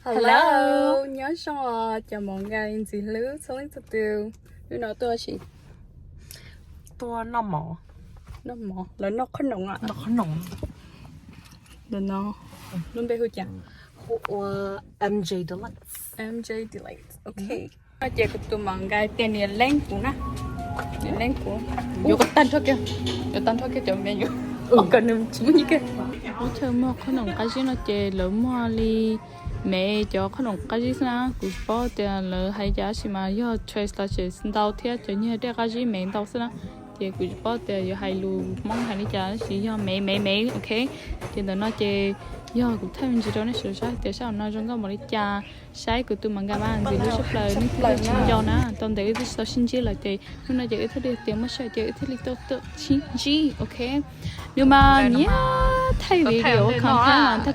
Hello, nyob zoo os cov mom nkais ntxim hlub txhua leej txhua tus. Hnub no tuaj ua si? Tuaj noj mov. Noj mov, lawv noj qhob noom a? Noj qhob noom. Ntawm no lub npe hu cas? Hu ua M J Delights. M J Delights, ok. No ces kuv tus mom nkais tias nws yuav leeb kuv na. Nws leeb kuv. Yuav kom tag nrho kiag, yuav tag nrho kiag cov menu, kom nws tsis muaj nyiaj kiag. Lub chaw muag qhob noom qab zib no ces lawv muag li me cov qhob noom qab zib xwb na. Kuv tsis paub tias lawv hais cas tab sis mas yog taste los ces ntau thiab cov nyiag dej qab zib me ntau xwb na. Ces kuv tsis paub tias yuav hais lus Hmoob hais li cas tab sis yog me me me, ok. Ces ntawm no ces yog kuv thaij me ntsis rau nej sawv daws saib tias sab hauv no zoo nkauj npaum li cas. Saib kuv tus mom nkais mas ntxim hlub tshaj plaws, nej twb tsis nco na, tau ntev wb twb tsis tau sib ntsib lawm ces hnub no ces wb thiaj li tias muaj sij hawm ces wb thiaj li tau sib ntsib, ok. Nws mas nyiam thaij video content,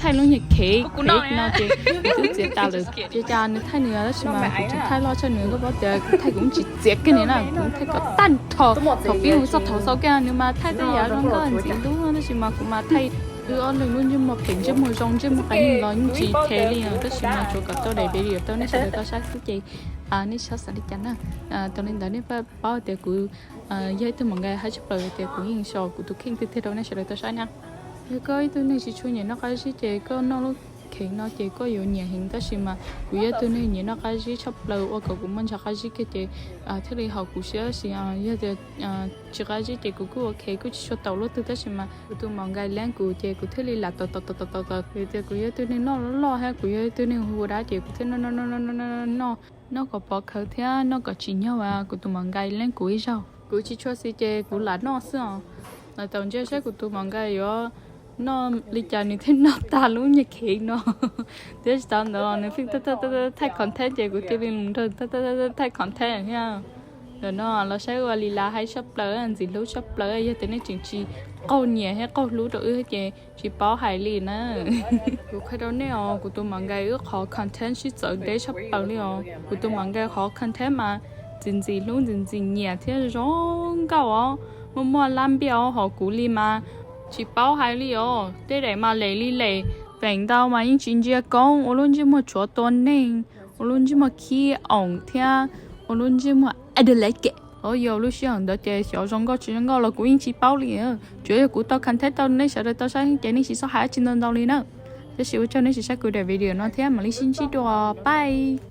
thaij lub nyuag khev khev no ces nws twb txiav tas lawm. Ces cas nws thaij nws tab sis mas kuv tsis thaij loj tshaj nws, koj paub tias kuv thaij kuv tsis txiav kiag nws na, kuv thaij kom tag nrho thaum pib mus txog thaum xaus kiag. Nws mas thaij tej yam zoo nkauj ntxim hlub tab sis mas kuv mas thaij wb ob leeg lub ntsej muag phem, ntsej muag zoo, ntsej muag qas yeej los yeej tsis khev li, tab sis mas tsuas kom tau daim video rau nej sawv daws tau saib xwb ces nej txhob xav li cas na. Tau li ntawd nej paub tias kuv yog ib tug mom nkais hais tshaj plaws tias kuv yeej show kuv tus kheej tiag tiag rau nej sawv daws tau saib na. Yog koj ib tug neeg tsis tshua nyiam noj qab zib ces koj noj lub khev no ces koj yuav nyiam heev, tab sis mas kuv yog ib tug neeg nyiam noj qab zib tshaj plaws, ua kom kuv muaj ntshav qab zib kiag ces thiaj li haum kuv siab, tab sis yog tias tsis qab zib ces kuv kuj ok, kuj tsis tshua taus luaj twg, tab sis mas kuv tus mom nkais leeb kuv ces kuv thiaj li lam taus taus taus taus taus. Vim tias kuv yog ib tug neeg noj loj loj thiab kuv yog ib tug neeg hu hu dab ces kuv thiaj noj noj noj noj noj noj kom pov khawv thiab noj kom tsim nyog as kuv tus mom nkais leeb kuv ib zaug. Kuv tsis tshua xis ces kuv lam noj xwb os. Lam taus ntsia saib kuv tus mom nkais yuav noj li cas nws thiaj noj tag lub nyuag khev no. Thiab tsis tas ntawd los nws pheej thaij content ces kuv cia li mus nrog thaij content thiab. Ntawm no los saib ua li las hais tshaj plaws, ntxim hlub tshaj plaws, yog tias nej tseem tsis qaug nyiam thiab qaug hlub rau wb ces tsis paub hais li na. Kuv qhia rau nej os, kuv tus mom nkais wb qhov content sib txawv deb tshaj plaws li os. Kuv tus mom nkais qhov content mas ntxim ntxim hlub, ntxim ntxim nyiam thiab zoo nkauj os, muaj muaj lab npiaj os, hos kuv li mas tsis paub hais li os. Tej daim mas lem li lem, feem ntau mas yeej tsis ntsia koob, ua lub ntsej muag tshuav tua neeg, ua lub ntsej muag khib oom thiab ua lub ntsej muag adolescent. Yog lub sij hawm ntawd ces xyov zoo nkauj tsis zoo nkauj los kuv yeej tsis paub li. Tsuav yog kuv tau content tau nej sawv daws tau saib ces nej tsis txhob hais dab tsi ntau ntau li na. Tab sis ua tsaug nej tsis saib kuv daim video no thiab, mam li sib ntsib dua, bye.